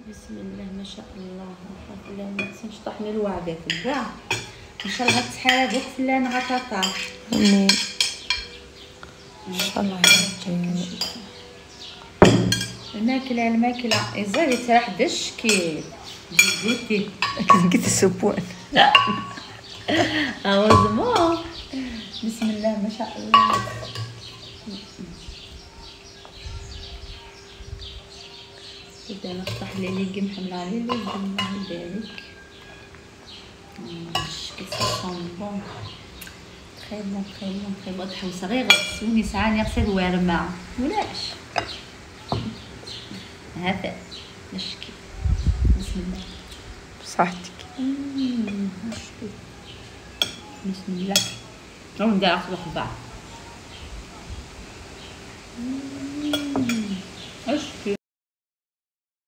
بسم الله ما شاء الله. فلان ما تنساش طحني الوعدة كاع. ان شاء الله تحاربوك فلان غطاطا. امين ان شاء الله يا ربي. الماكلة الماكلة إزاي تراح دشكي جيتي كي تسبون. heureusement. بسم الله ما شاء الله. تبدا نفتح les légumes حمل علي les légumes الله يبارك. كي sent bon très bon très bon très bon. تحوس غير غسوني ساعة نغسل وارمة ولاش هذا نشكي. بسم الله. بصحتك. بسم الله. ندير خبع.